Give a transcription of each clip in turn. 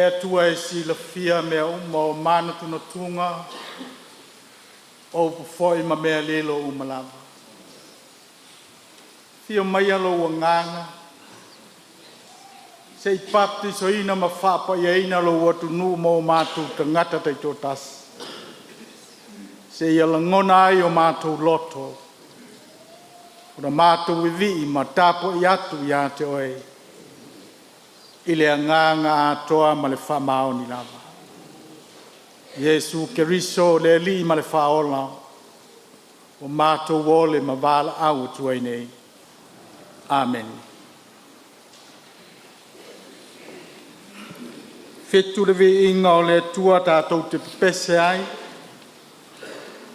Atua e silafia mea uma o manatunatuga o upu foi ma mea lilo uma lava. Afio maia lou Agaga se i papatisoina ma faapaiaina lou atunuu ma o matou tagata taitoatasi, seia lagona ai o matou loto ona matou vivii ma tapuai atu ia te Oe i le agaga atoa ma le faamaoni lava. Iesu Keriso le Alii ma le Faaola, ua matou ole ma valaau atu ai nei. Amene. Fitu le Viiga o le Atua tatou te pepese ai,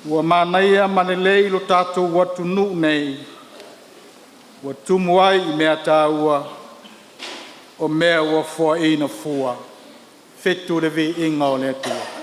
ua manaia ma lelei lo tatou atunuu nei, ua tumu ai i mea taua, o mea ua foaina fua. Fitu le Viiga o le Atua.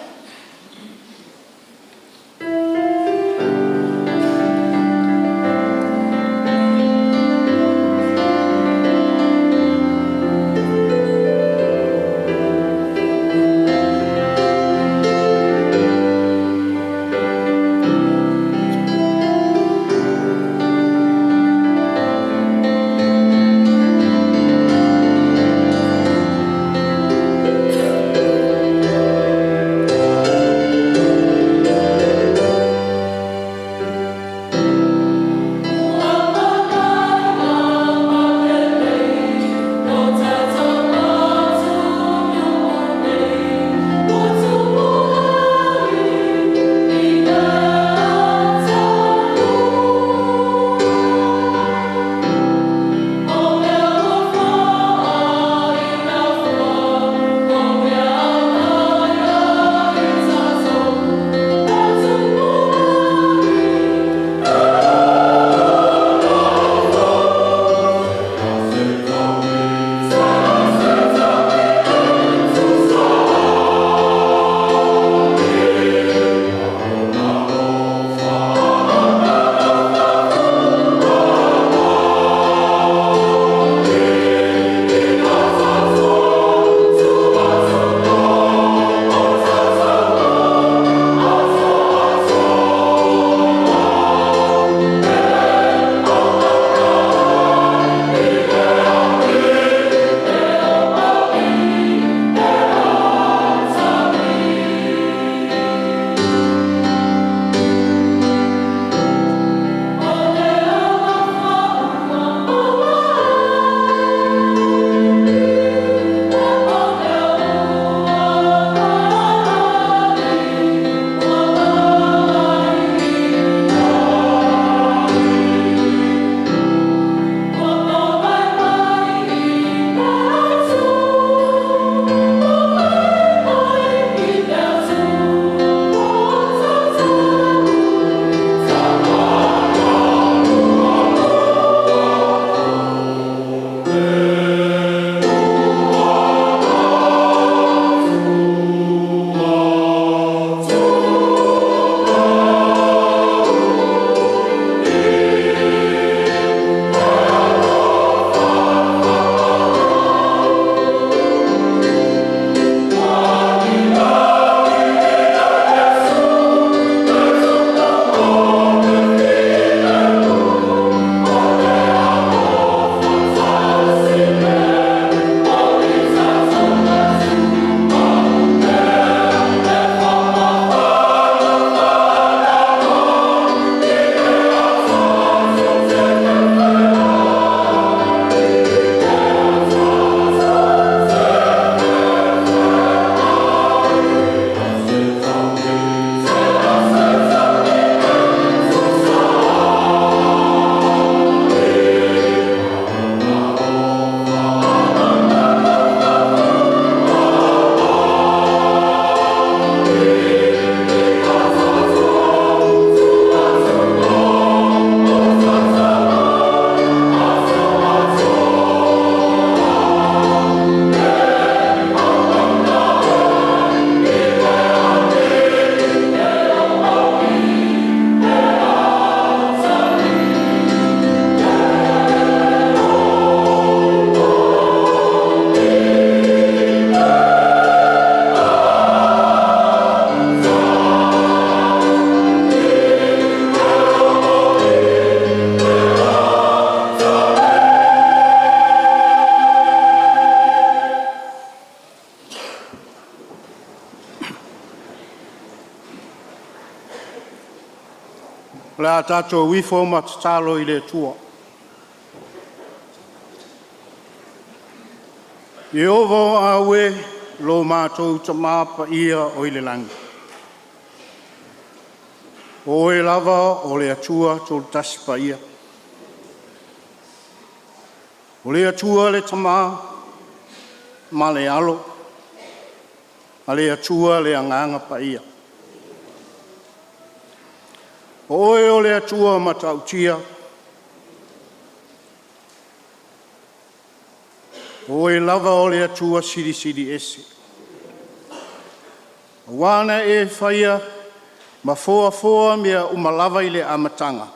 O le a tatou ifo ma tatalo i le Atua. Ieova o Aao e, lo matou Tama paia oi le lagi, o Oe lava o le Atua Toletasi paia, o le Atua le Tama ma le Alo ma le Atua le Agaga Paia. O Oe o le Atua matautia, o Oe lava o le Atua Silisili Ese, aua na e faia ma foafoa mea uma lava i le amataga,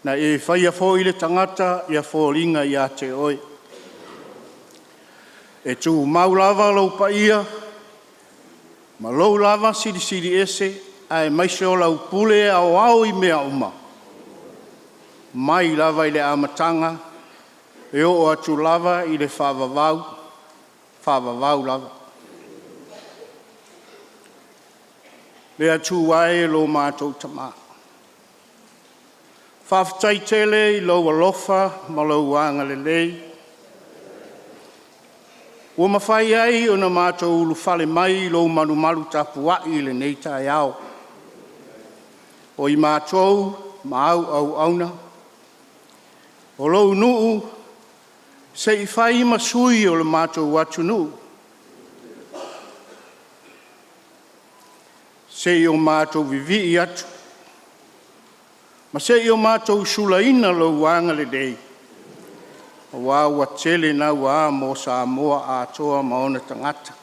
na e faia foi le tagata ia foliga ia te Oe. E tumau lava lou paia ma lou lava Silisili Ese aemaise o lau Pule Aoao i mea uma, mai lava i le amataga e oo atu lava i le faavavau, faavavau lava. Le Atua e lo matou Tama, faafetai tele i lou alofa ma lou agalelei ua mafai ai ona matou ulufale mai i lou malumalu tapuai i lenei taeao, o i matou ma au auauna, o lou nuu, se i fai ma sui o le matou atunuu, se i o matou vivii atu ma se i o matou sulaina lou agalelei aua ua tele naua mo Samoa atoa ma ona tagata.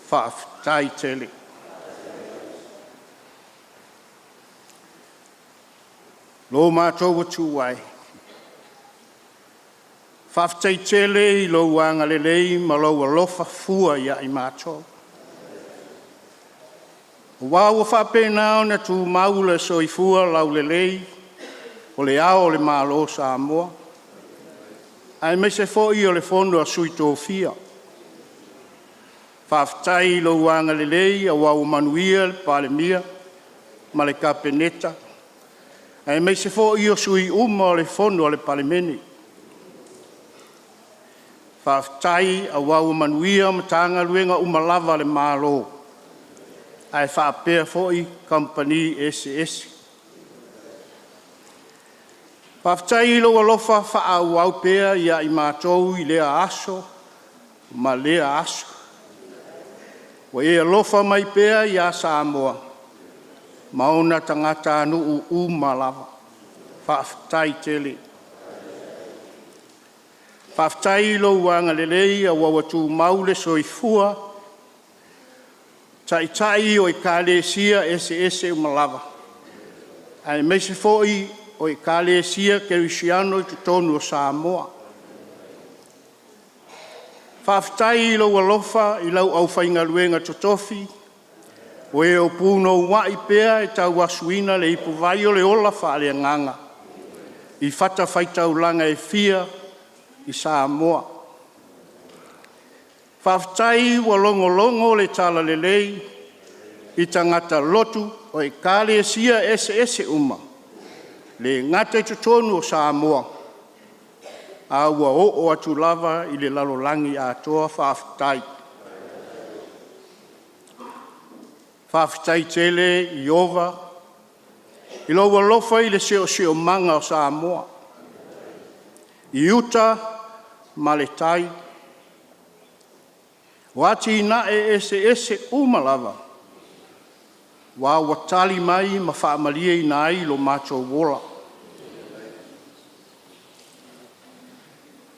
Faafetai tele. Lo matou Atua e, faafetai tele i lou agalelei ma lou alofa fua ia i matou, aua ua faapena ona tumau le soifua laulelei o Le Ao o le Malo o Samoa, aemaise foi o le Fono a Sui Tofia. Faafetai i lou agalelei aua ua manuia le Palemia ma le Kapeneta, aemaise foi o sui usufono uma o le Fono a le Palemene. Faafetai aua ua manuia Matagaluega uma lava a le Malo ae faapea foi Kamupani eseese. Faafetai i lou alofa faaauau pea ia i matou i lea aso ma lea aso, ua e alofa mai pea ia Samoa ma ona tagatanuu uma lava. Faafetai tele. Faafetai i lou agalelei aua ua tumau le soifua o Taitai o Ekalesia eseese uma lava, aemaise foi o Ekalesia Kerisiano i totonu o Samoa. Faafetai i lou alofa i lau aufaigaluega totofi o e punouai pea e tauasuina le ipuvai o le ola faaleagaga i fatafaitaulaga e fia i Samoa. Faafetai ua logologo le talalelei i tagata lotu o Ekalesia eseese uma, e le gata i totonu o Samoa, a ua oo atu lava i le lalolagi atoa. Faafetai. Faafetai tele Ieova i lou alofa i le siosiomaga o Samoa i uta ma le tai, o atinae eseese uma lava, aua ua tali mai ma faamalieina ai lo matou ola.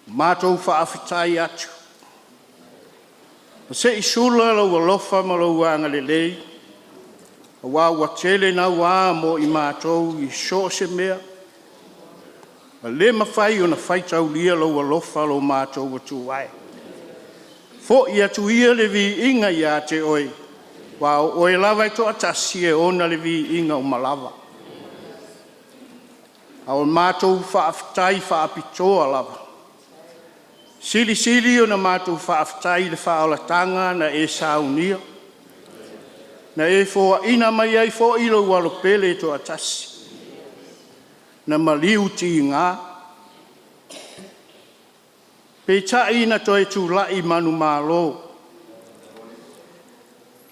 Matou faafetai atu, se i sula lou alofa ma lou agalelei aua ua tele naua mo i matou i so o se mea, ua le mafai ona faitaulia lou alofa lo matou Atua e. Foi atu ia le viiga ia te Oe, aua o Oe lava e toatasi e ona le viiga uma lava. A o matou faafetai faapitoa lava, silisili ona matou faafetai i le faaolataga na e saunia Na e foaina mai ai foi lou Alo pele e toatasi, na maliu tiga, peitai na toe tulai manumalo,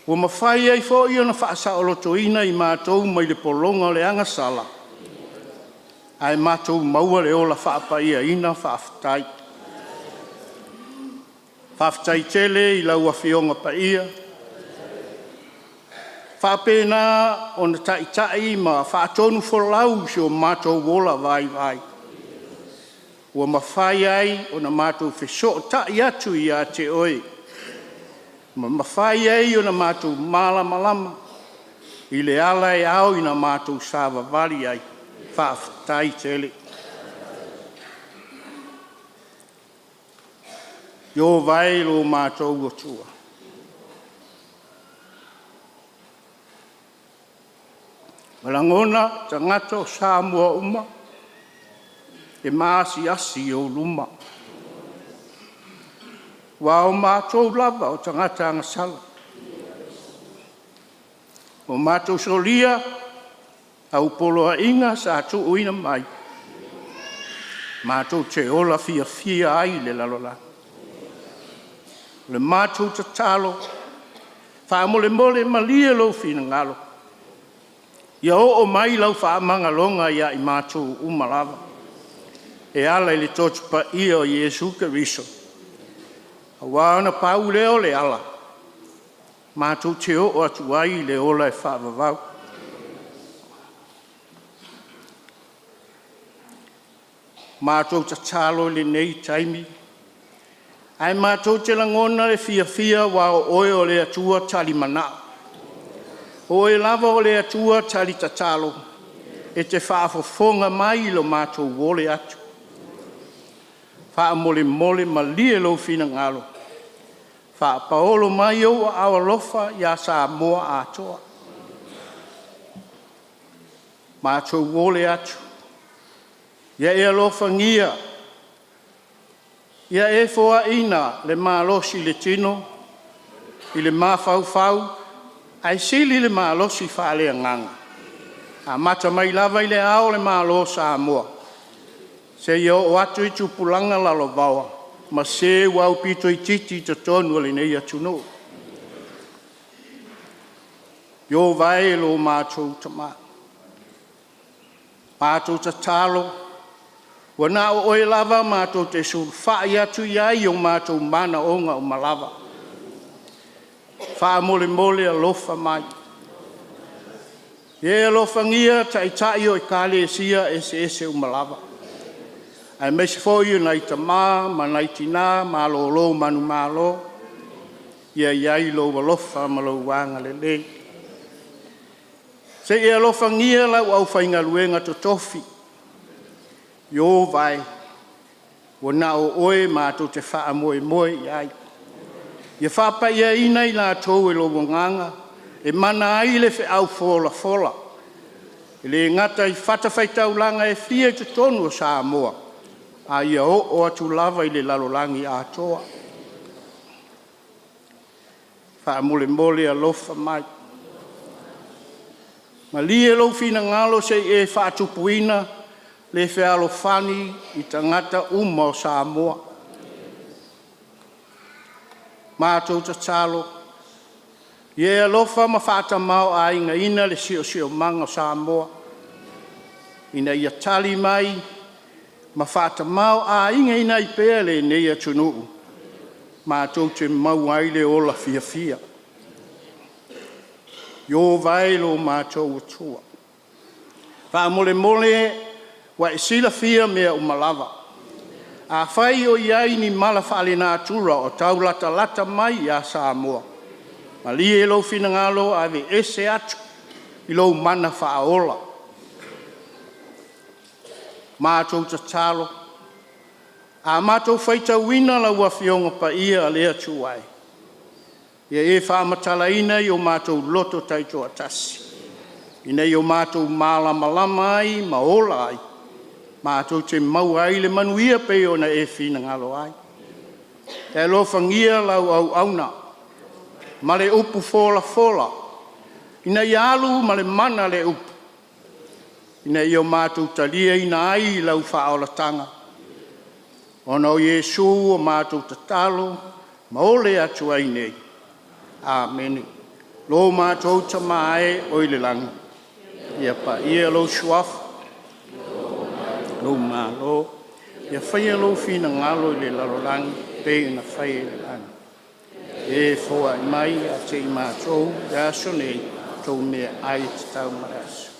ua mafai ai foi ona faasaolotoina i matou mai le pologa o le agasala, ae matou maua le ola faapaiaina. Faafetai. Faafetai tele i lau Afioga Paia, faapena ona taitai ma faatonufolau si o matou ola vaivai ua mafai ai ona matou fesootai atu ia te Oe, ma mafai ai ona matou malamalama i le ala e ao ona matou savavali ai. Faafetai tele. Ieova e lo matou Atua, e lagona tagata o Samoa uma e maasiasi i ou luma, aua o matou lava o tagata agasala, ua matou solia au poloaiga sa tuuina mai matou te ola fiafia ai i le lalolagi. O le matou tatalo, faamolemole malie lou finagalo ia oo mai lau faamagaloga ia i matou uma lava e ala i le Toto Paia o Iesu Keriso, aua na pau lea o le ala matou te oo atu ai i le ola e faavavau. Matou tatalo i lenei taimi, ae matou te lagona le fiafia aua o Oe o le Atua talimanao, o Oe lava o le Atua talitatalo, e te faafofoga mai i lo matou ole atu. Faamolemole malie lou finagalo, faapaolo mai ou aao alofa ia Samoa atoa. Matou ole atu, ia e alofagia ia e foaina le malosi i le tino, i le mafaufau, ae sili le malosi faaleagaga, amata mai lava i Le Ao o le Malo o Samoa, seia oo atu i tupulaga lalovaoa ma se ua aupito itiiti i totonu o lenei atunuu. Ieova e lo matou Tama, matou tatalo, ua na o Oe lava matou te sulufai atu i ai i o matou manaoga uma lava. Faamolemole alofa mai. Ia e alofagia Taitai o Ekalesia eseese uma lava, aemaise foi o nai tama ma nai tina malolo manumalo, ia i ai lou alofa ma lou agalelei. Se i e alofagia lau aufaigaluega totofi, Ieova e, ua na o Oe matou te faamoemoe i ai, ia faapaiaina i latou e lou Agaga e mana ai le feau folafola, e le gata i fatafaitaulaga e fia i totonu o Samoa, a ia oo atu lava i le lalolagi atoa. Faamolemole alofa mai. Malie lou finagalo se i e faatupuina le fealofani i tagata uma o Samoa. Matou tatalo, ia e alofa ma faatamaoaigaina le siosiomaga o Samoa, ina ia tali mai ma faatamaoaigaina ai pea lenei atunuu matou te maua ai le ola fiafia. Ieova e lo matou Atua, faamolemole ua e silafia mea uma lava. Afai o i ai ni mala faalenatura o tau latalata mai ia Samoa, malie lou finagalo aveese atu i lou mana faaola. Matou tatalo, a matou faitauina lau Afioga Paia a le Atua e, ia e faamatalaina i o matou loto taitoatasi, ina ia matou malamalama ai ma ola ai, matou te maua ai le manuia pei ona e finagalo ai. E alofagia lau auauna ma le upu folafola. Ina ia alu ma le mana le upu, ina ia o matou taliaina ai lau faaolataga, ona o Iesu ua matou tatalo ma ole atu ai nei. Amene. Lo matou Tama e oi le lagi, ia paia lou Suafa, lou Malo, ia faia lou finagalo i le lalolagi e pei ona faia i le lagi. E foai mai ia te i matou i le aso nei la matou meaai e tatau mo le aso.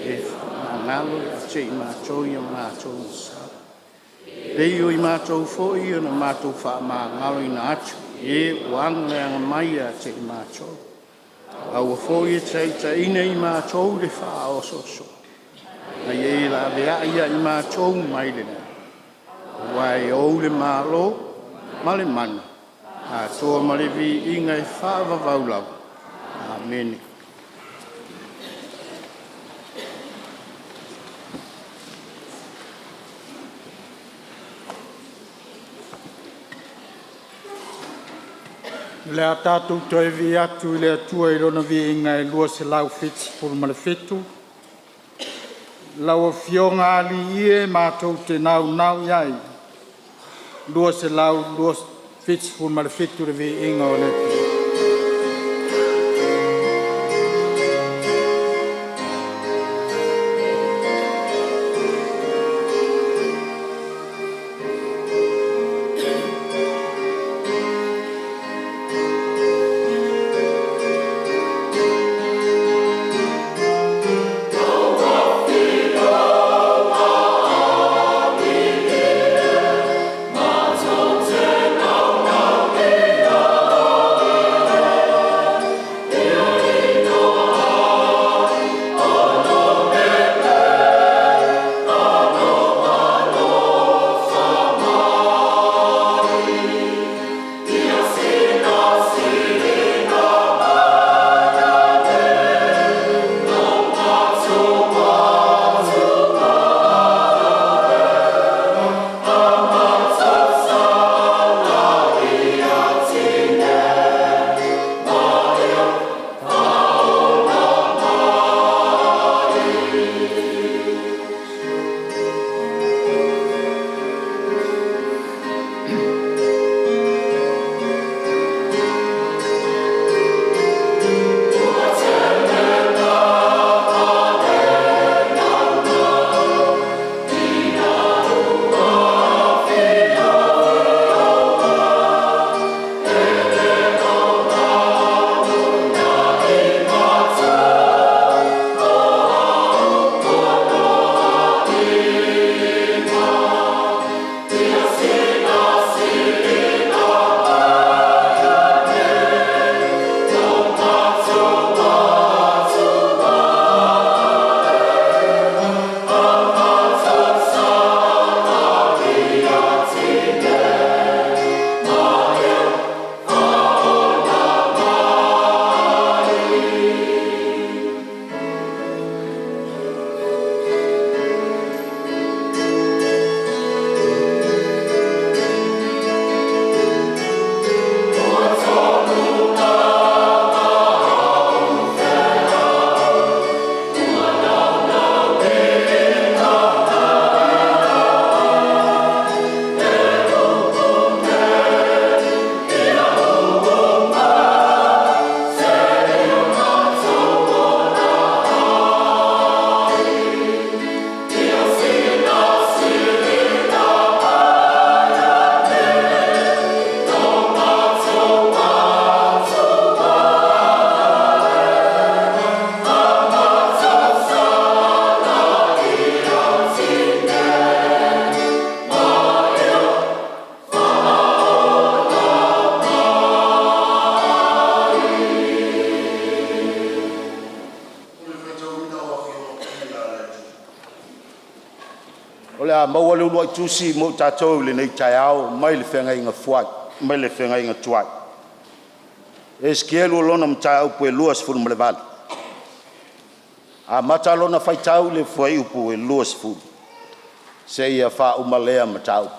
E faamagalo ia te i matou i o matou misa, e pei o i matou foi ona matou faamagaloina atu i e ua agaleaga mai ia te i matou. Aua foi e te taitaiina i matou i le faaosoosoga, a ia e laveai ia i matou mai le lē, Aua e Ou le Malo ma le mana, atoa ma le viiga e faavavau lava. Amene. O le a tatou toe vivii atu i le Atua i Lona Viiga e 277. Lau Afioga Alii e matou te naunau i ai. 277 le Viiga o le Atua. Matou te naunau ia Ina ua afio Ieova, e le o ia i matou, O a upu loaima. Ia silasila mai lo matou atugalu e, a matou salaia tinei ma ia faaola mai. Ua tolu ma aufeau, ua naunauina e upu nei ia uu mai, seia matou ola ai. Ia silasila mai lo matou atugalu e, a matou salaia tinei ma ia faaola mai. Mo le faitauina o Afioga Paia a le Atunuu. O le a maua le uluai tusi mo i tatou i lenei taeao mai le mai le Feagaiga Tuai. Esikielu o lona mataupu e 28, amata lona faitau i le fuaiupu e 20 seia faauma lea mataupu.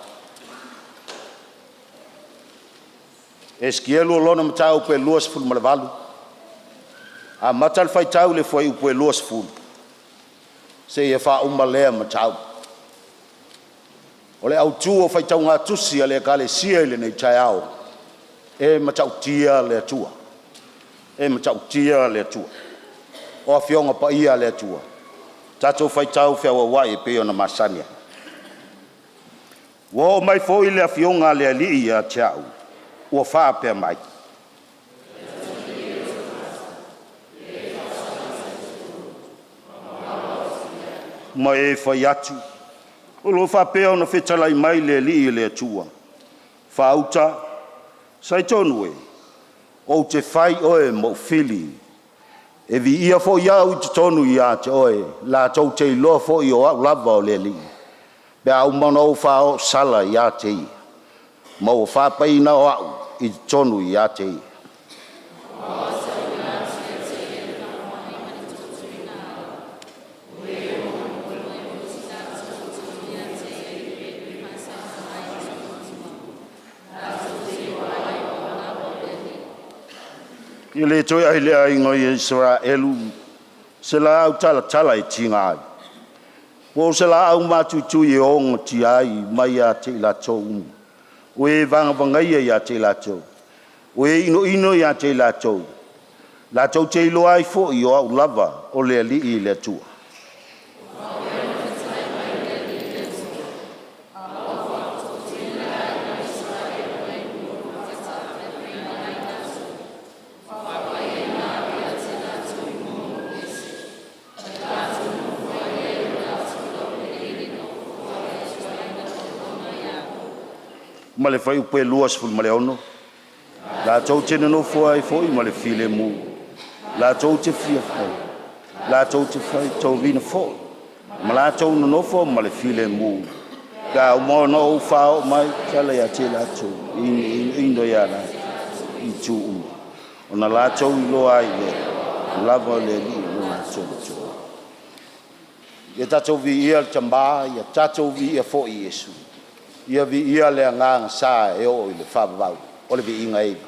Esikielu o lona mataupu e 28, Amata le faitau i le fuaiupu e 20 seia faauma lea mataupu. O le autu o faitauga tusi a le Ekalesia i lenei taeao, e matautia le Atua. E matautia le Atua. O Afioga Paia a le Atua, tatou faitau feauauai e pei ona masani ai. Ua oo mai foi le Afioga a le Alii ia te au, ua faapea mai, ma e fai atu, o lo o faapea ona fetalai mai le Alii le Atua, ‘Faauta, saetonu e, ou te fai oe ma ou fili, e viia foi au i totonu ia te oe, latou te iloa foi o au lava o le Alii, pe a uma ona ou faaoo sala ia te ia, ma ua faapaiina o au i totonu ia te ia.’ Ia le toe ai i le aiga o Isaraelu se laau talatala e tiga ai, po o se laau matuitui e ogatia ai mai ia te i latou uma o e vagavagaia ia te i latou, o e inoino ia te i latou, latou te iloa ai foi o Au lava o le Alii le Atua.” Ma le fuaiupu e 26, latou te nonofo ai foi ma le filemu, latou te fia latou te faitauina foi ma latou nonofo ma le filemu, pe a uma ona ou faaoo mai sala ia te i latou e inoino ia i latou i itu uma, ona latou iloa ai lea, o Au lava o le Alii lo latou Atua. Ia tatou viia le Tama, ia tatou viia foi Iesu, ia viia le Agaga Sa e oo i le faavavau. O le viiga e iva!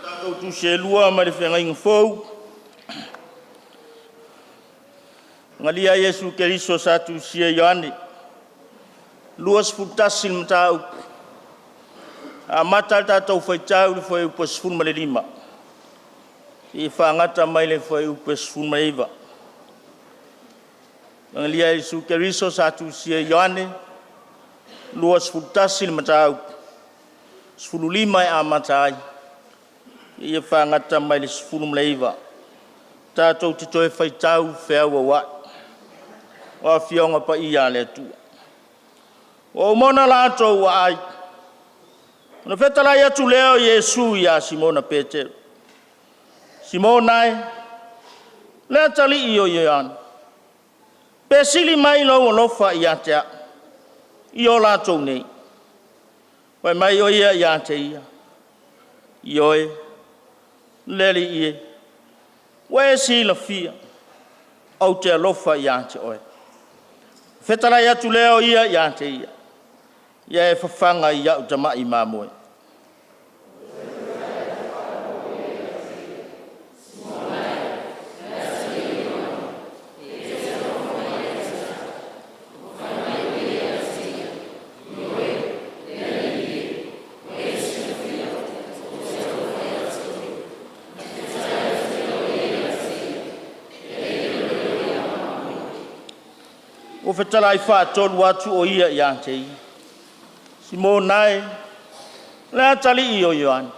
Tatou Tusi e lua mai le Feagaiga Fou, Paga a Iesu Keriso sa tusia e Ioane, 21 le mataupu, amata le tatou faitau i le fuaiupu e 15 seia faafuaiupu (19). Paga a Iesu Keriso sa tusia e Ioane, 21 le mataupu, 15 e amata ai seia faafuaiupu (19). Tatou te toe faitau feauauai o Afioga Paia a le Atua. Ua uma ona latou aai, ona fetalai atu lea o Iesu ia Simona Petelo, “Simona e, le atalii o Ioane, pe sili mai lou alofa ia te au i o latou nei?” Fai mai o ia ia te ia, “Ioe, le Alii e, ua e silafia ou te alofa ia te oe.” Fetalai atu lea o ia ia te ia, “Ia e fafaga i au tamai mamoe.” Ua fetalai faatolu atu o ia ia te ia, “Simona e, o le atalii o Ioane,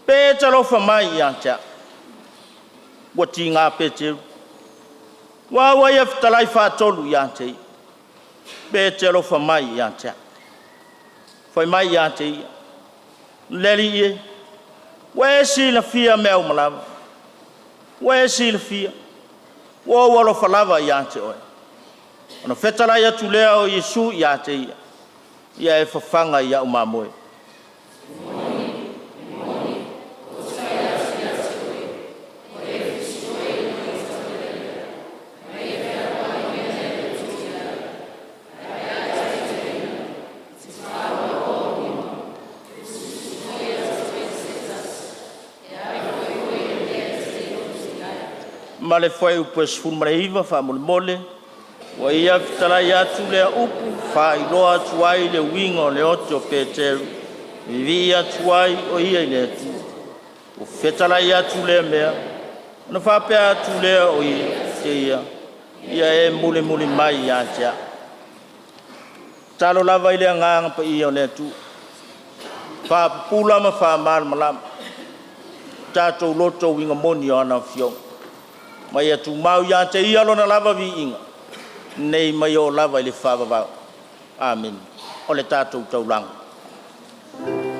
pe e te alofa mai ia te au?” Ua tiga Peteru, aua ua ia fetalai faatolu ia te ia, “Pe e te alofa mai ia te au?” Fai mai ia te ia, “Le Alii e, ua e silafia mea uma lava, ua e silafia ua ou alofa lava ia te Oe.” Ona fetalai atu lea o Iesu ia te ia, “Ia e fafaga i au mamoe.” Ma le fuaiupu e 19 faamolemole. Ua ia fetalai atu lea upu faailoa atu ai le uiga o le ote o Peteru, vivii atu ai o ia i le Atua. Ua fetalai atu lea mea, ona faapea atu lea o ia te ia, “Ia e mulimuli mai ia te au.” Tatalo lava i le Agaga Paia o le Atua, faapupula ma faamalamalama tatou loto uiga moni o ana Afioga, ma ia tumau ia te Ia Lona lava viiga nei ma ia oo lava i le faavavau. Amene. O le tatou taulaga. Afio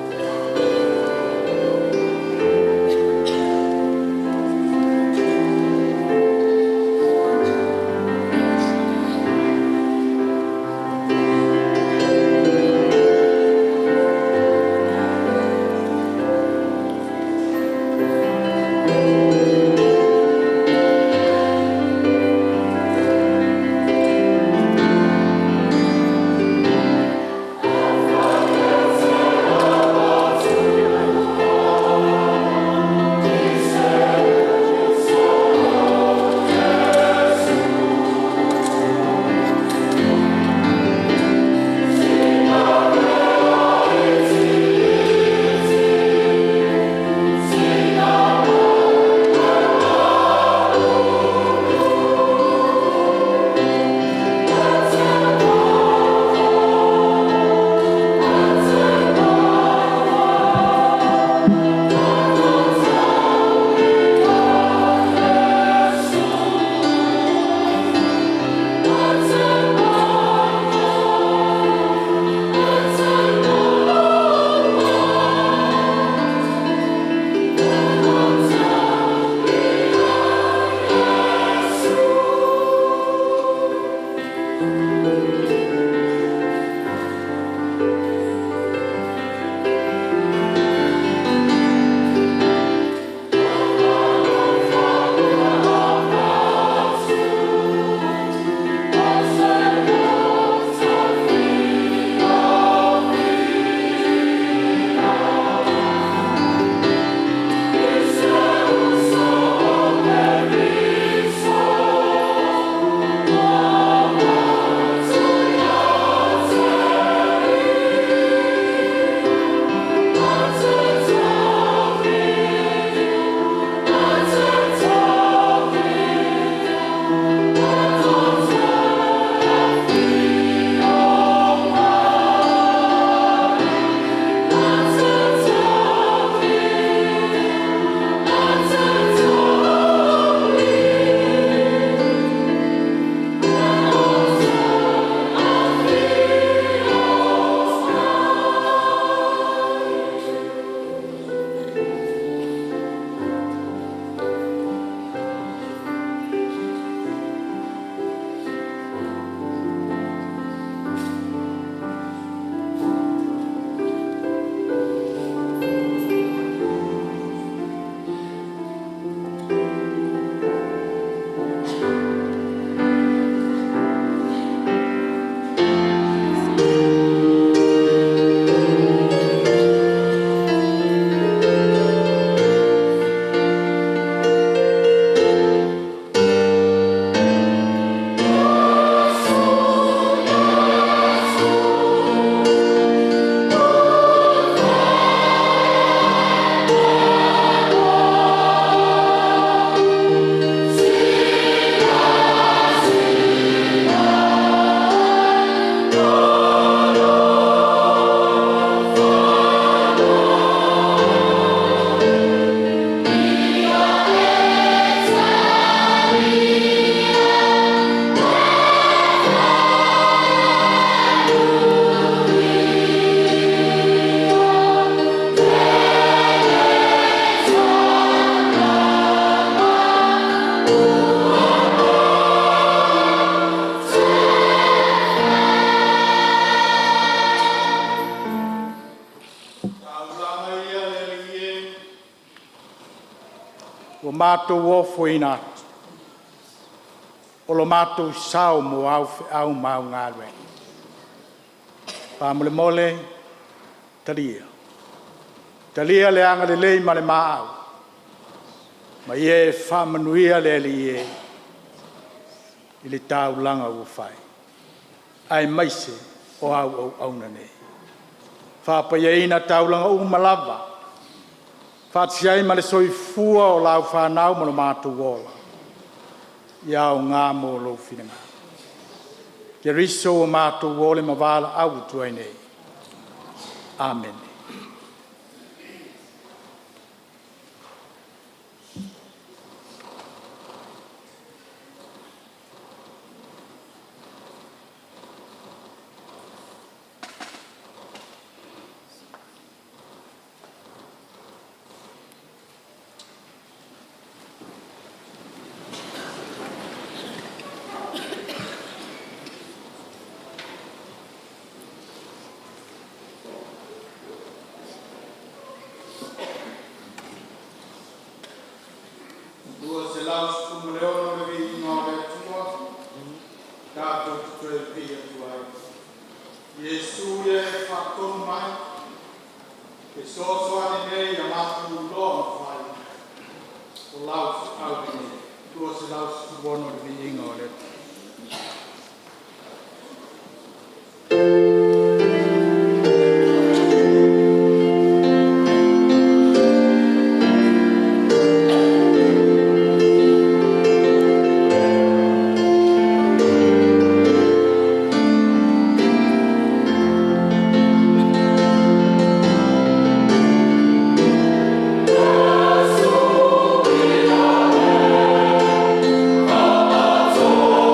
Ua matou ofoina atu o lo matou sao mo au feau ma au galuega. Faamolemole talia, talia le agalelei ma le maau, ma ia e faamanuia le Alii e i le taulaga ua fai, aemaise o au auauna nei. Faapaiaina taulaga uma lava, faatasi ai ma le soifua o lau fanau ma lo matou ola, ia aoga mo lou finagalo. Keriso ua matou ole ma valaau atu ai nei. Amene. 216 le viiga o le Atua, tatou te toe vivii atu ai. Iesu e faatonu mai, fesoasoani nei ia matou iloa ona fai, o lau feau lenei. 216 le Viiga o le Atua. Iesu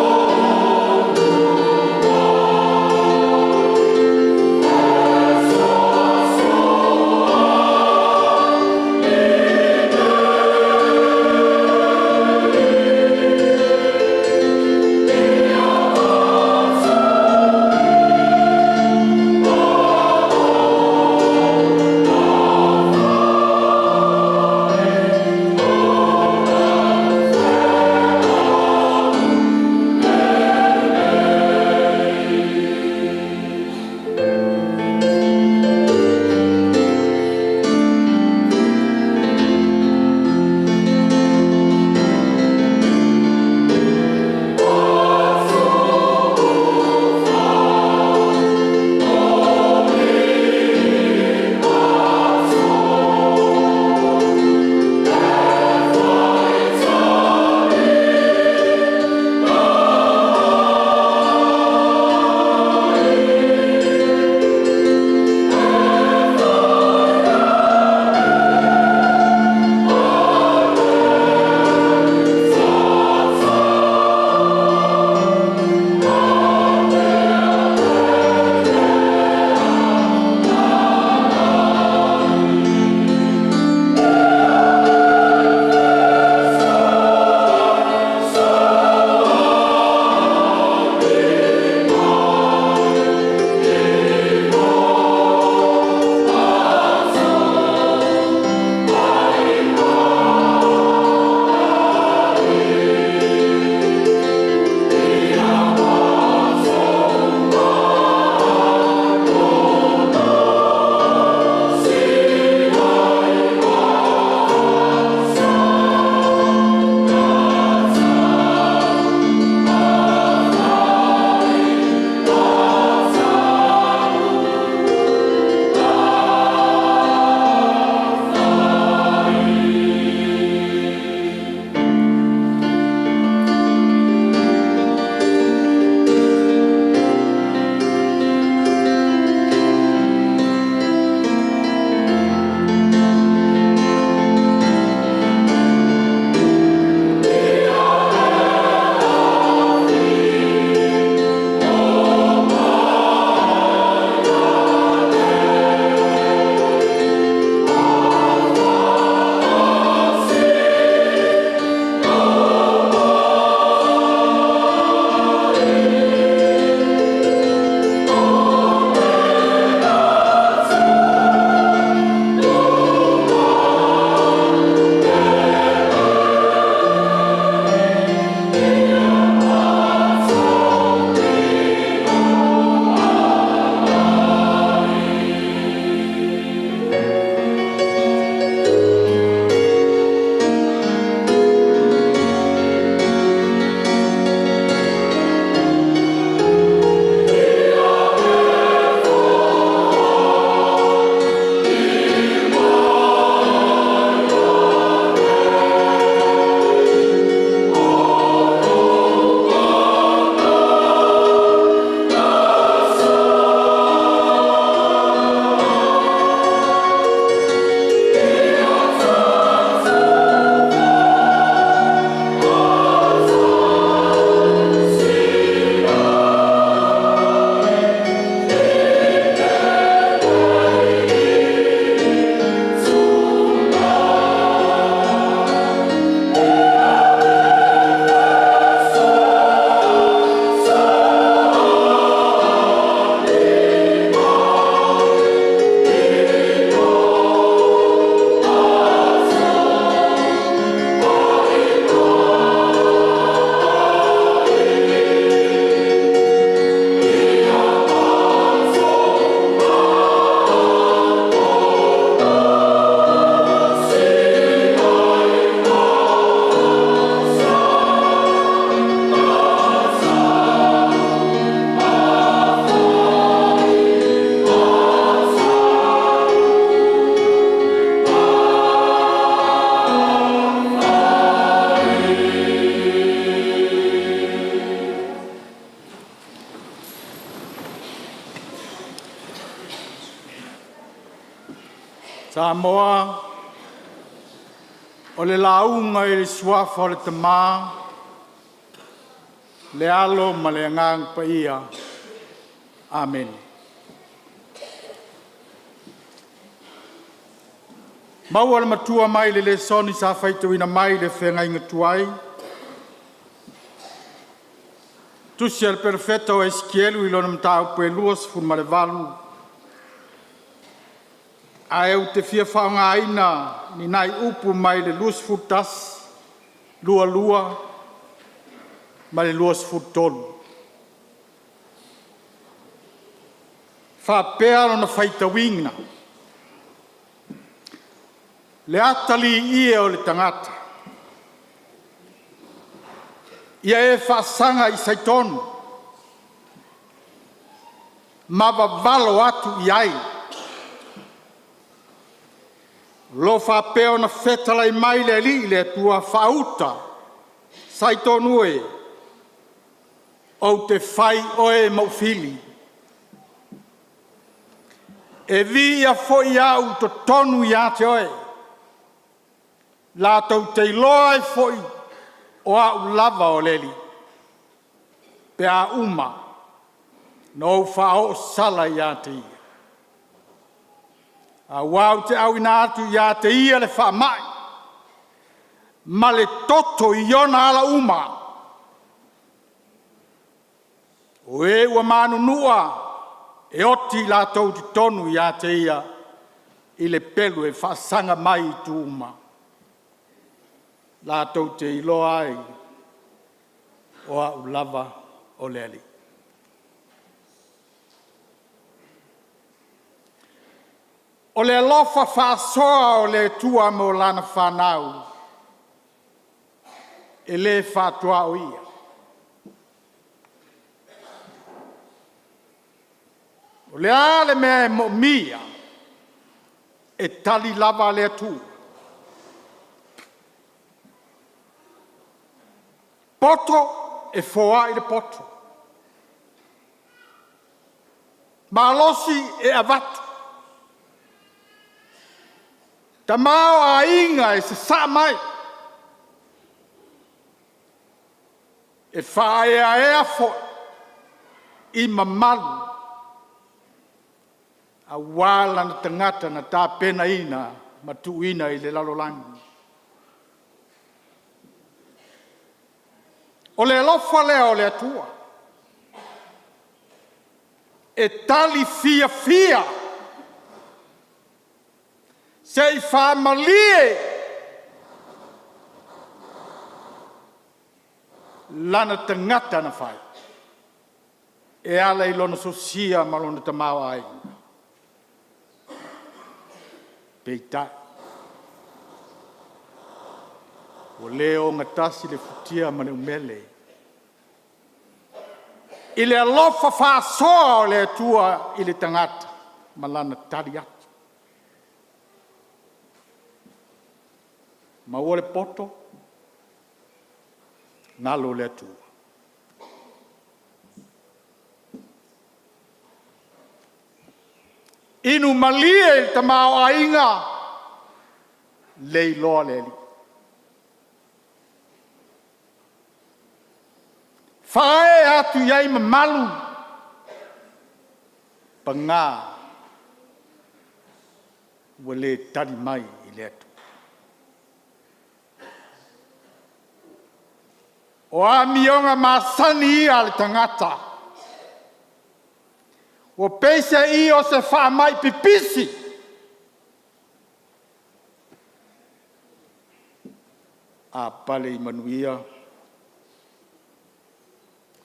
Samoa, o le lauga i le Suafa o le Tama, le Alo ma le Agaga Paia. Amene. Maua le matua mai le lesoni sa faitauina mai le feagaiga tuai, tusi a le Perofeta o Esikielu i lona mataupu e 28, ae ou te fia faaaogaina ni nai upu mai le 21, 22 ma le 23. Faapea lona faitauina, le atalii e o le tagata, ia e faasaga i Saitonu ma vavalo atu i ai, o lo o faapea ona fetalai mai le Alii le Atua, faauta Saitonu e, ou te fai oe ma ou fili, e viia foi au i totonu ia te oe, latou te iloa ai foi o au lava o le Alii, pe a uma ona ou faaoo sala ia te ia. Aua ou te auina atu ia te ia le faamai ma le toto i ona ala uma, o e ua manunua e oti i latou i totonu ia te ia i le pelu e faasaga mai i itu uma, latou te iloa ai o au lava o le Alii. O le alofa faasoa o le Atua mo lana fanau, e le faatuaoia. O le a le mea e moomia? E tali lava le Atua. Poto e foai le poto, malosi e avatu, tamaoaiga e sasaa mai, e faaeaea foi i mamalu aua lana tagata na tapenaina ma tuuina i le lalolagi. O le alofa lea o le Atua e tali fiafia se i faamalie lana tagata na fai e ala i lona sosia ma lona tamaoaiga. Peitai, ua le ogatasi le futia ma le umele i le alofa faasoa o le Atua i le tagata ma lana tali atu. Maua le poto, galo le Atua. Inu malie le tamaoaiga, leiloa le Alii. Faaee atu i ai mamalu, paga ua le tali mai i le Atua. O amioga masani ia a le tagata, ua peiseai o se faamai pipisi, a pale i manuia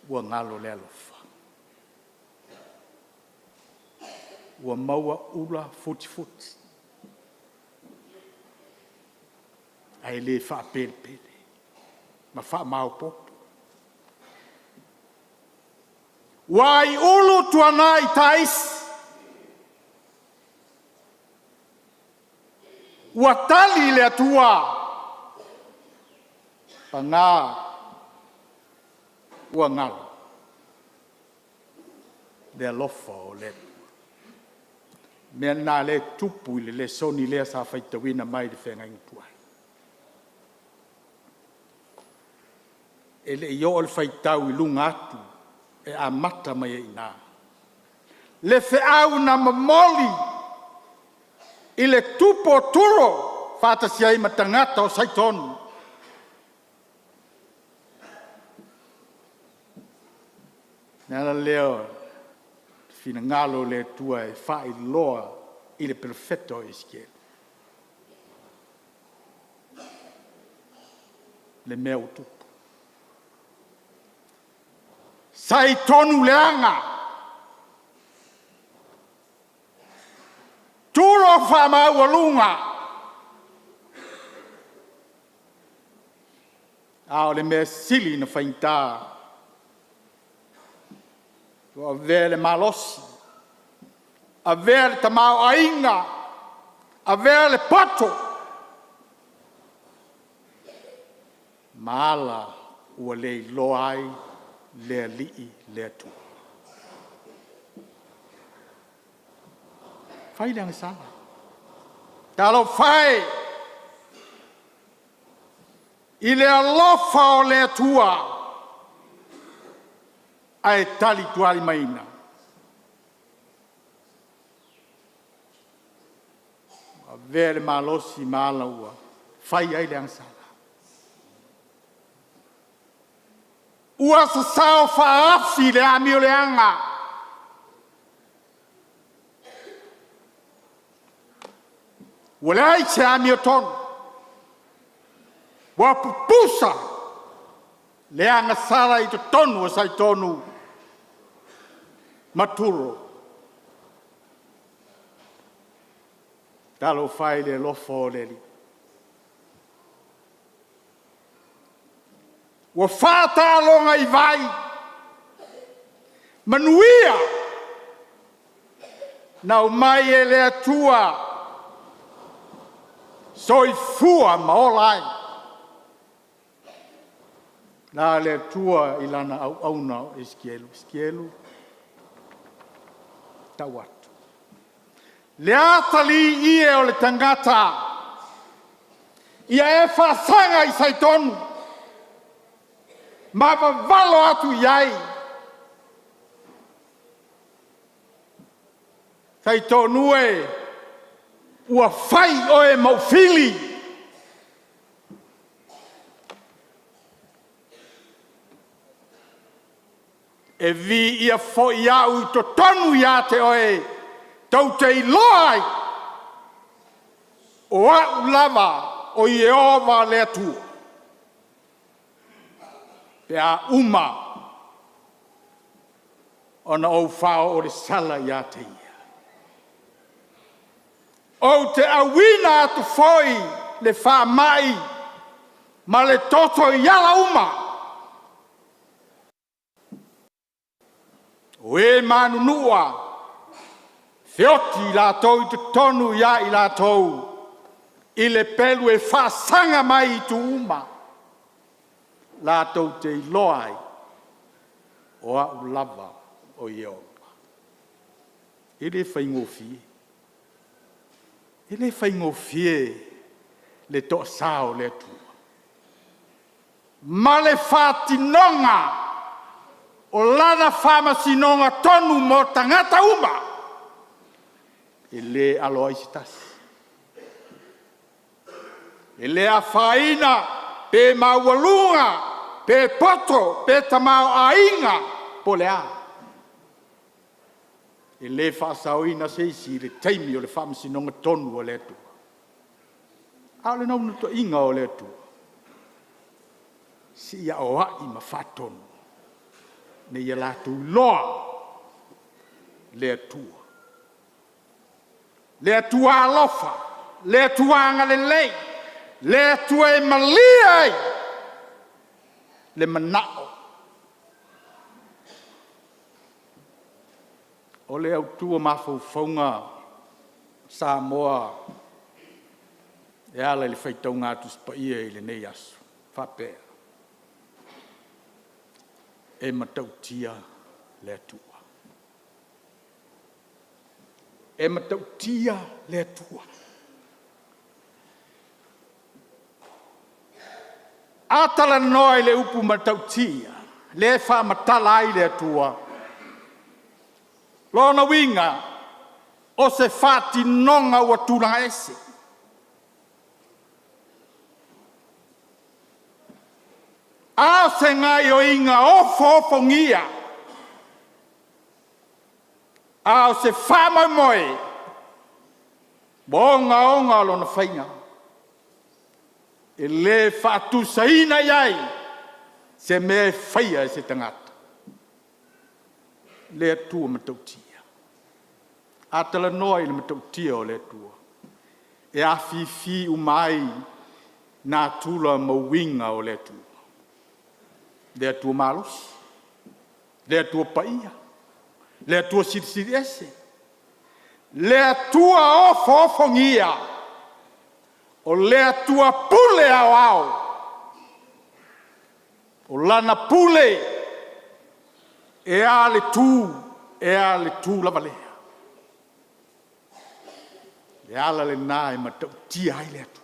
ua galo le alofa. Ua maua ula futifuti ae le faapelepele ma faamaopoopo. Ua aiulu tuanai taisi, ua tali le Atua, paga ua galo le alofa o le Atua. Mea lena lea e tupu i le lesoni lea sa faitauina mai le feagaiga tuai. E le i oo le faitau i luga atu e amata mai ai i ina. Le feau na momoli i le tupu o Turo faatasi ai ma tagata o Saitoni. O le ala lea o le finagalo o le Atua e faailoa i le Perofeta o Esekiele le mea ua tupu. Saitonu leaga, Turo faamaualuga, a o le mea sili ona faigata, ua avea le malosi, avea le tamaoaiga, avea le poto ma ala ua le iloa ai le Alii le Atua. Fai le agasala, talofa e i le alofa o le Atua ae talitualimaina. Ua avea le malosi ma ala ua fai ai le agasala. Ua sasao faaafi le amioleaga, ua leai se amiotonu, ua pupusa le agasala i totonu o Saitonu ma Turo. Talofa e i le alofa o le Alii. Ua faataaloga i vai manuia na aumai e le Atua, soifua ma ola ai. Na a le Atua i lana auauna o Esikielu, Esikielu, tau atu, le atalii e o le tagata, ia e faasaga i Saitonu ma vavalo atu i ai. Saitonu e, ua fai oe ma ou fili. E viia foi au i totonu ia te oe, tou te iloa ai, o au lava o Ieova le Atua, pe a uma ona ou faaoo le sala ia te ia. Ou te auina atu foi le faamai ma le toto i ala uma, o e manunua, feoti i latou i totonu ia i latou i le pelu e faasaga mai i itu uma, latou te iloa ai, o au lava o Ieova. E le faigofie, e le faigofie le toasa o le Atua ma le faatinoga o Lana faamasinoga tonu mo tagata uma, e le alo ai se tasi. E le afaina pe maualuga, pe poto pe tamaoaiga po o le a. E le faasaoina se isi i le taimi o le faamasinoga tonu a le Atua. A o le naunautaiga o le Atua, se i aoai ma faatonu ina ia latou iloa le Atua, le Atua alofa, le Atua agalelei, le Atua e malie ai le manao. O le autu o mafaufauga o Samoa e ala i le faitauga Tusi Paia i lenei aso, e faapea, e matautia le Atua. E matautia le Atua. A talanoa i le upu matautia, lea e faamatala ai le Atua, lona uiga, o se faatinoga ua tulaga ese. A o se gaoioiga ofoofogia? A o se faamoemoe ua ogaoga lona faiga, e le faatusaina i ai se mea e faia e se tagata, le Atua matautia. A talanoa i le matautia o le Atua, e afifi uma ai natura ma uiga o le Atua. Le Atua malosi, le Atua paia, le Atua silisili ese, le Atua ofoofogia, o le Atua pule aoao, o Lana pule e a le tu, e a le tu lava lea. O le ala lena e matautia ai le Atua.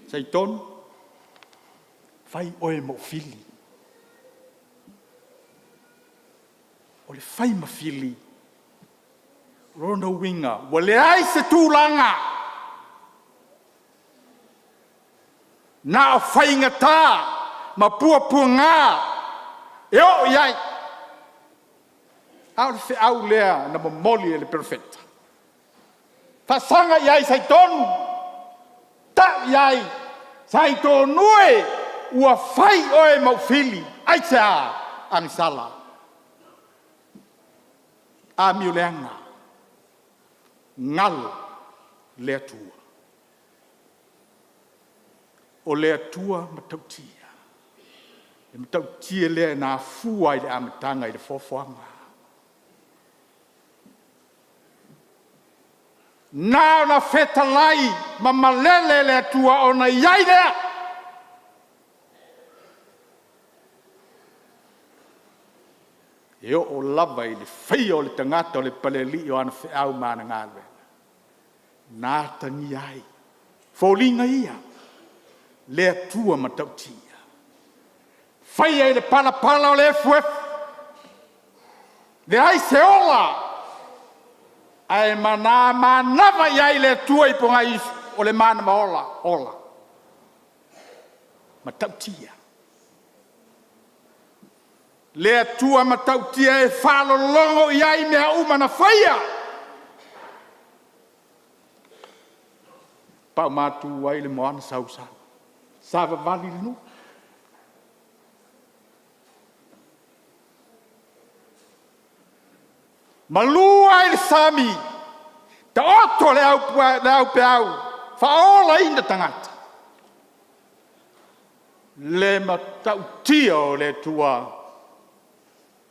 Saitonu, fai oe ma ou fili. O le fai ma fili, o lona uiga ua leai se tulaga, na o faigata ma puapuaga e oo i ai. A o le feau lea na momoli e le Perofeta, faasaga i ai Saitonu, tau i ai, Saitonu e, ua fai oe ma ou fili. Aisea? Agisala, amioleaga, galo le Atua. O le Atua matautia, le matautia lea na afua i le amataga i le foafoaga. Na ona fetalai ma malele le Atua ona i ai lea. E oo lava i le faia o le tagata o le palealii o ana feau ma ana galuega, na atagia ai foliga ia, le Atua matautia. Faia i le palapala o le efuefue, leai se ola ae manava i ai le Atua i pogaisu, o le manava ola, ola. E matautia. Le Atua matautia e faalologo i ai mea uma na faia, paumatu ai le moana sausau, savavali le nuu. Malu ai le sami, taoto le aupeau, faaolaina tagata. Le matautia o le Atua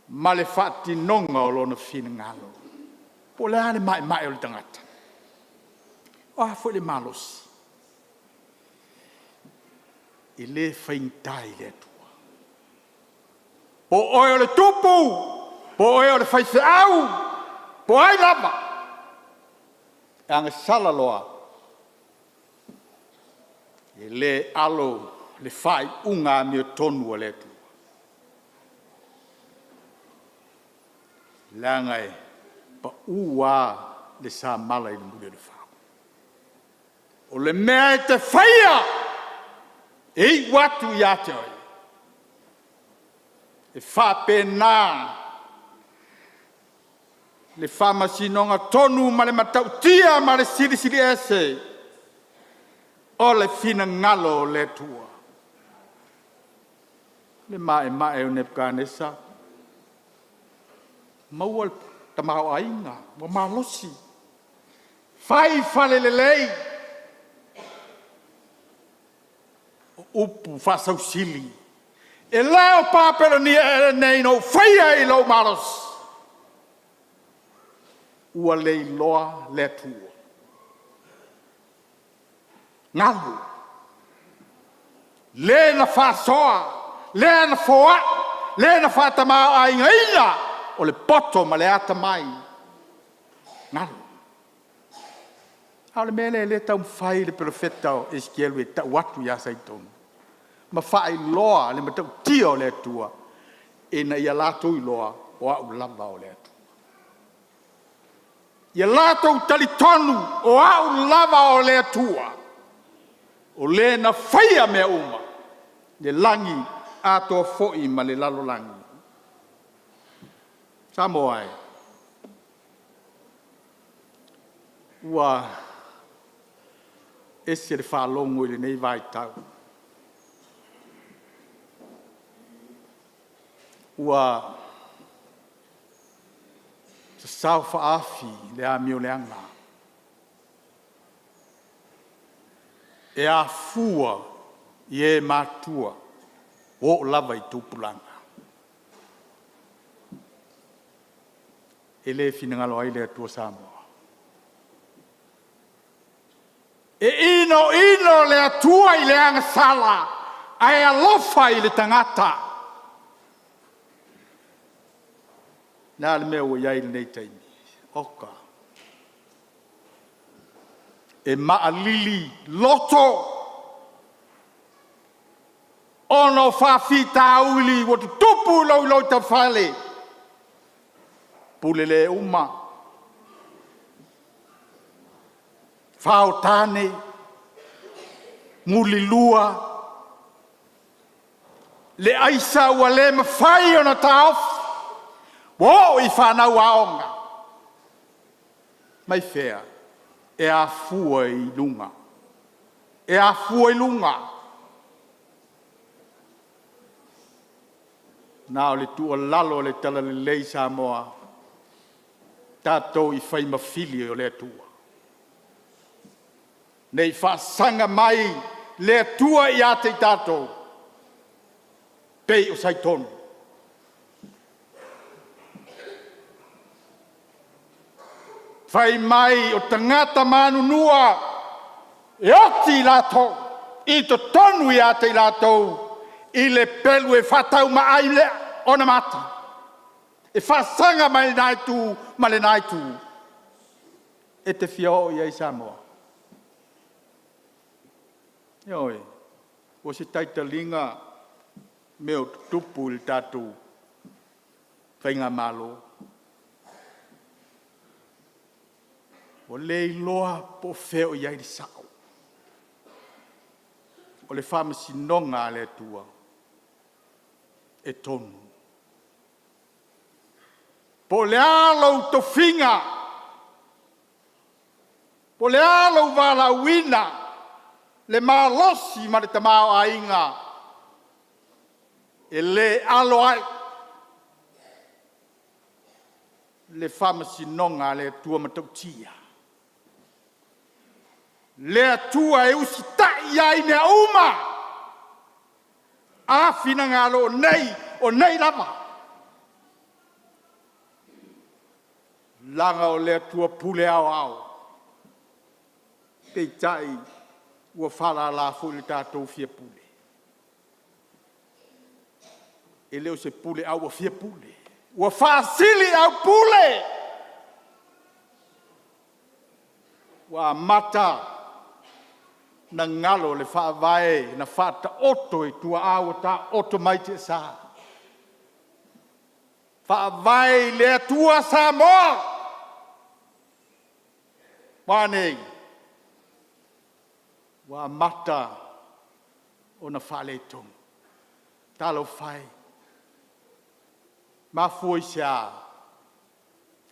ma le faatinoga o Lona finagalo. Po o le a le maemae o le tagata? O a foi le malosi? E le faigata i le Atua. Po o oe o le tupu, po o oe o le faifeau, po o ai lava, e agasala loa, e le alo le faaiuga amiotonu a le Atua, leaga e pau lava le samala i le muli o le fao. O le mea e te faia, e iu atu ia te oe, e faapena le faamasinoga tonu ma le matautia ma le silisili ese o le finagalo o le Atua. Le maemae o Nepukatanesa, maua le tamaoaiga ua malosi, fai fale lelei, o upu faasausili. E le o Papelonia ea lenei na ou faia i lou malosi? Ua le iloa le Atua. Galo, le na faasoa, le na foai, le na faatamaoaigaina o le poto ma le atamai, galo. A o le mea lea o lea e taumafai le Perofeta o Esikielu e tau atu ia Saitoni ma faailoa le matautia o le Atua ina ia latou iloa o au lava o le Atua. Ia latou talitonu o au lava o le Atua, o Le na faia mea uma, le lagi atoa foi ma le lalolagi. Samoa e, ua ese le faalogo i lenei vaitau, ua sasao faaafi le amioleaga e afua i e matutua ua oo lava i tupulaga. E le finagalo ai le Atua Samoa. E inoino le Atua i le agasala, ae alofa i le tagata. O le a le mea ua i ai lenei taimi? Oka, e maalili loto ona o faafitauli ua tutupu i lou lotoifale, pule le uma, fao tane, mulilua, le aisa ua le mafai ona taofi, ua oo i fanau aoga. Mai fea? E afua i luga, e afua i luga. Na o le tuualalo a le Talalelei Samoa, tatou i fai ma fili o le Atua, ne i faasaga mai le Atua ia te i tatou pei o Saitonu. Fai mai o tagata manunua e oti i latou i totonu ia te i latou i le pelu e faataumaai lea onamata e faasaga mai lena itu ma lena itu. E te fia oo i ai Samoa? Ioe, ua se taitaliga mea o tutupu i le tatou Faigamalo. Ua leiloa po o fea o i ai le sao. O le faamasinoga a le Atua, e tonu. Po o le a lou tofiga, po o le a lou valaauina, le malosi ma le tamaoaiga, e le alo ai le faamasinoga a le Atua matautia. Le Atua e usitai i ai mea uma. A finagalo o nei, o nei lava. Leaga o le Atua pule aoao, peitai ua faalala foi lo tatou fia pule. E le o se pule a ua fia pule, ua faasiliaupule, ua amata ona galo le faavae na faataoto e tuaa ua taoto mai tiasa. Faavae i le Atua Samoa. Ua a nei? Ua amata ona faaletonu. Talofa e, mafua i se a?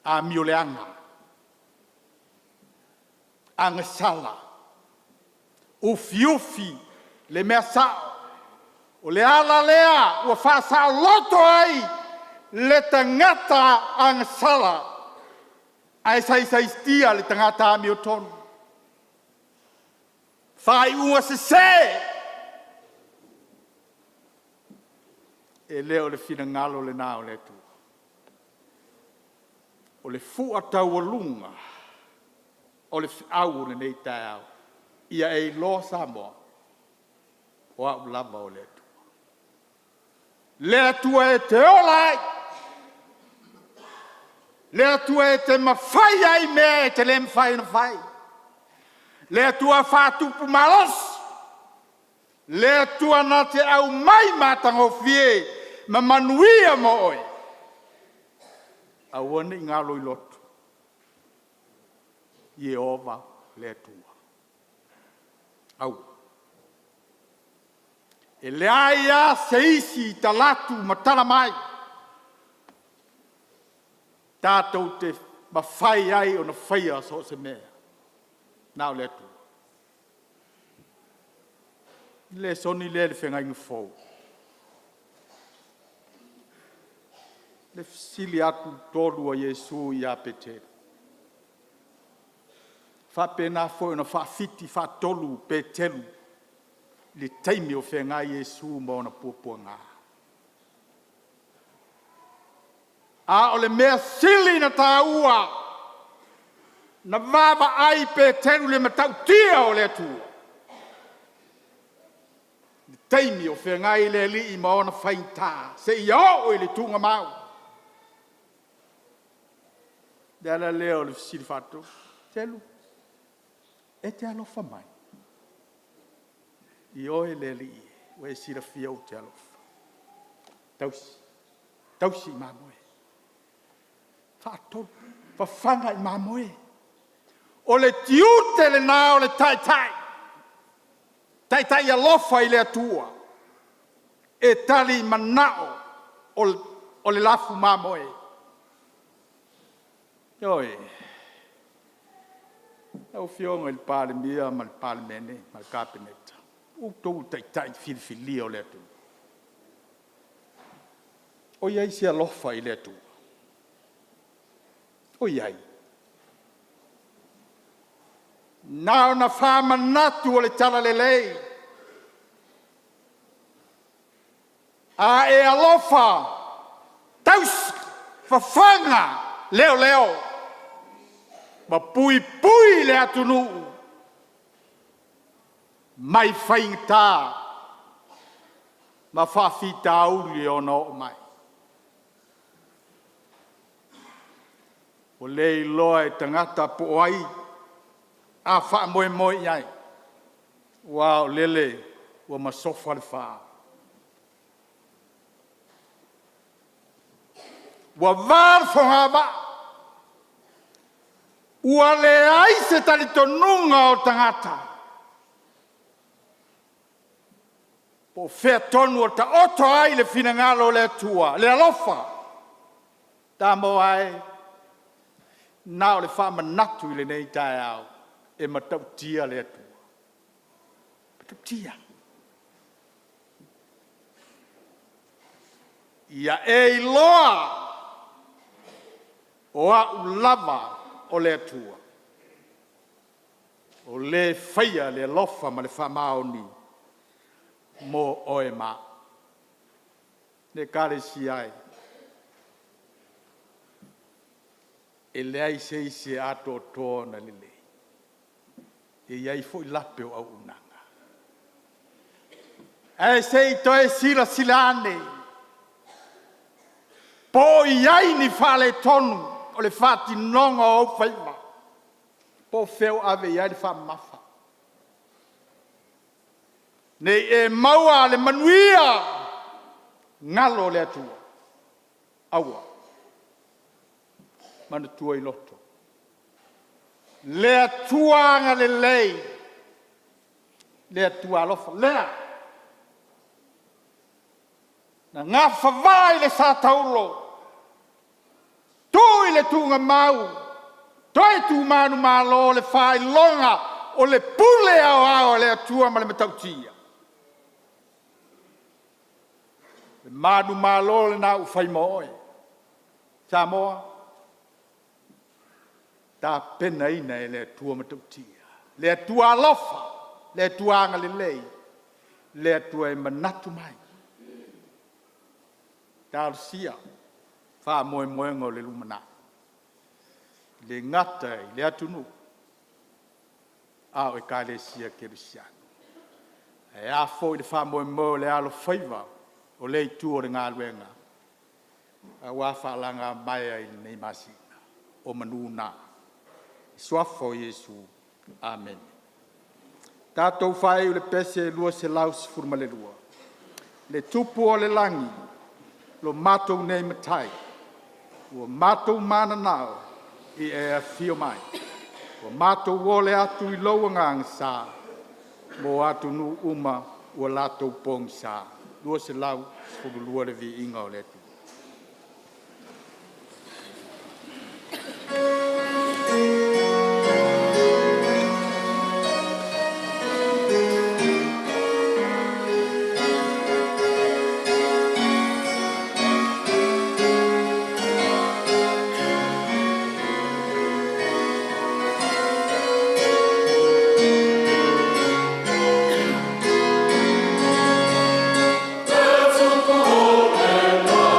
Amioleaga, agasala, ufiufi le mea sao. O le ala lea ua faasaoloto ai le tagata agasala ae saisaitia le tagata amiotonu. Faaiuga sese! E le o le finagalo lena o le Atua. O le fua taualuga o le feau o lenei taeao, ia e iloa Samoa, o au lava o le Atua. Le Atua e te ola ai, le Atua e te mafaia ai mea e te le mafai ona fai, le Atua faatupu malosi, le Atua na te aumai matagofie ma manuia mo oe. Aua ne i galo i loto, Ieova le Atua. Aua. E leai lava se isi i talaatu ma tala mai tatou te mafai ai ona faia so o se mea, na o le Atua. O le lesona lea i le feagaiga fou. Le fesili atu tolu a Iesu ia Peteru, e faapena foi ona faafiti faatolu Peteru i le taimi o feagai Iesu ma ona puapuaga. A o le mea sili ona taua, na vaavaai Peteru i le matautia o le Atua, i le taimi o feagai le Alii ma ona faigata seia oo i le tuugamau. O le ala lea o le fesili faatolu, Peteru, e te alofa mai? Ioe le Alii, ua e silafia ou te alofa. Tausi, tausi mamoe. Faatolu, fafaga i mamoe. O le tiute lena o le taitai, taitai alofa i le Atua, e tali manao o le lafumamoe. Ioe. Lau Afioga i le Palemia ma le Palemene ma le Kapeneta, o outou o Taitai filifilia o le atunuu. O i ai se alofa i le Atua? O i ai? Na ona faamanatu o le talalelei, a e alofa, tausi, fafaga leoleo ma puipui le atunuu mai faigata ma faafitauli e ono oo mai. Ua le iloa e tagata po o ai a faamoemoe i ai, aua o lele ua masofa le fa, ua va le fogavaa, ua leai se talitonuga o tagata po o fea tonu o taoto ai le finagalo o le Atua, le alofa. Samoa e, na o le faamanatu i lenei taeao, e matautia le Atua, e matautia. Ia e iloa, o au lava o le Atua, o Le faia le alofa ma le faamaoni mo oe ma au. Le Ekalesia e, e leai se isi e atoatoa ona lelei, e i ai foi lape o auaunaga. Ae se i toe silasila ane po o i ai ni faaletonu o le faatinoga o ou faiva, po o fea o ave i ai le faamamafa. Ne i e maua le manuia, galo le Atua. Aua. Manatua i loto le Atua agalelei, le Atua alofa, lea na gafavaa i le sa taulo, tu i le tuugamau, toe tu manumalo, le faailoga o le pule aoao a le Atua ma le matautia. O le manumalo lena ua fai ma oe. Samoa, tapenaina e le Atua matautia, le Atua alofa, le Atua agalelei, le Atua e manatu mai. Talosia faamoemoega o le lumanai, e le gata i le atunuu a o Ekalesia Kerisiano. Ae a foi le faamoemoe o le alofaiva. o lea itu o le galuega aua faalagamaea i lenei masina. O manu na, i le Suafa o Iesu, amene. Tatou faaiu i le pese 212, Le Tupu o le Lagi, lo matou nei Matai, ua matou mananao i e afio mai, ua matou ole atu i lou Agaga Sa, mo atunuu uma ua latou pogisa. 212 le Viiga o le Atua. Le Tupu o le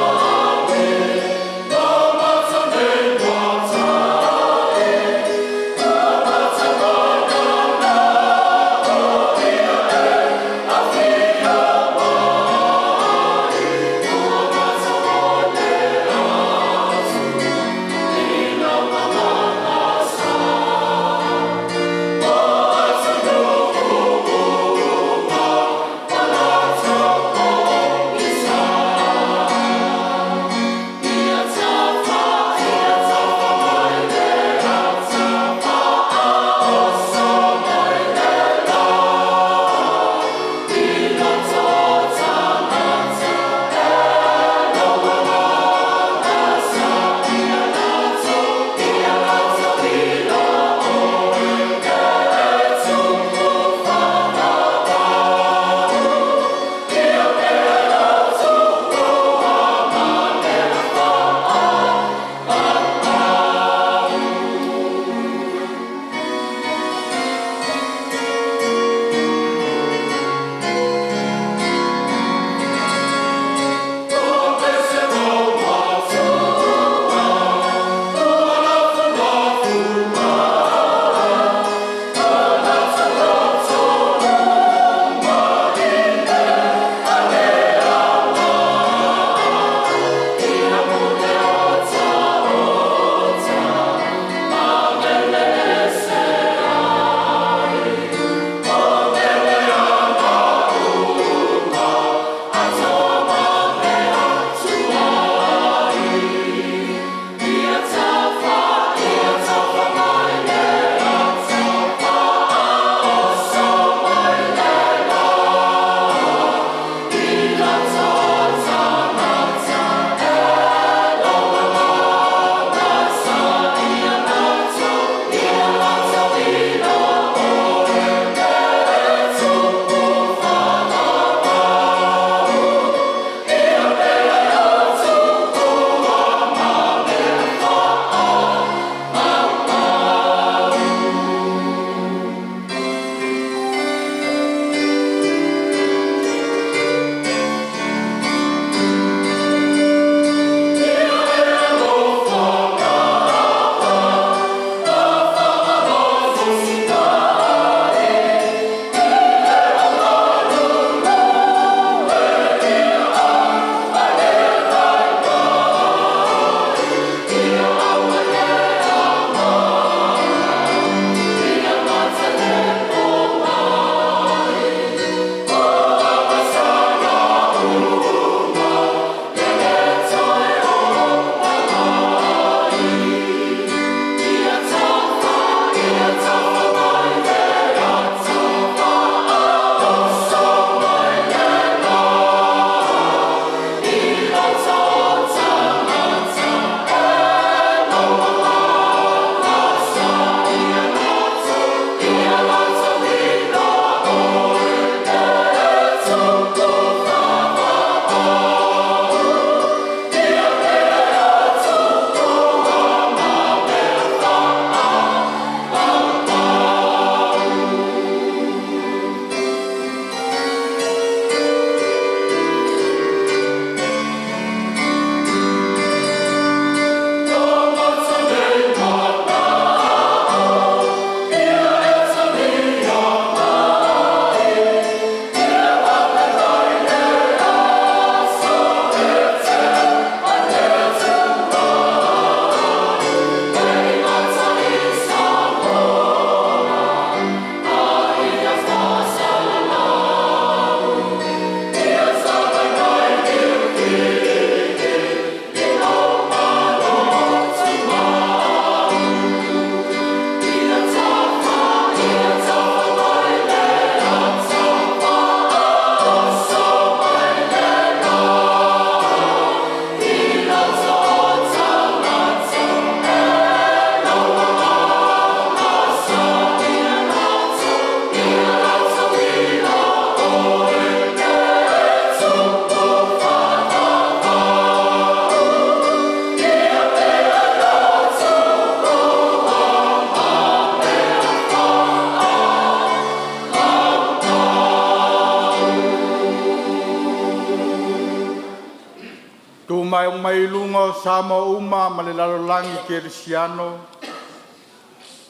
mai i luga o Samoa uma ma le lalolagi kerisiano,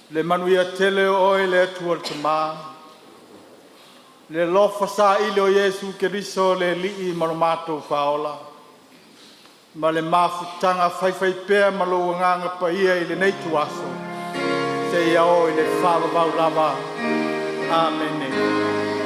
le manuia tele o Oe le Atua le Tama, le alofa saili o Iesu Keriso le Alii ma lo matou Faaola, ma le mafutaga faifaipea ma lou Agaga Paia i lenei ituaso seia oo i le faavavau lava. Amene.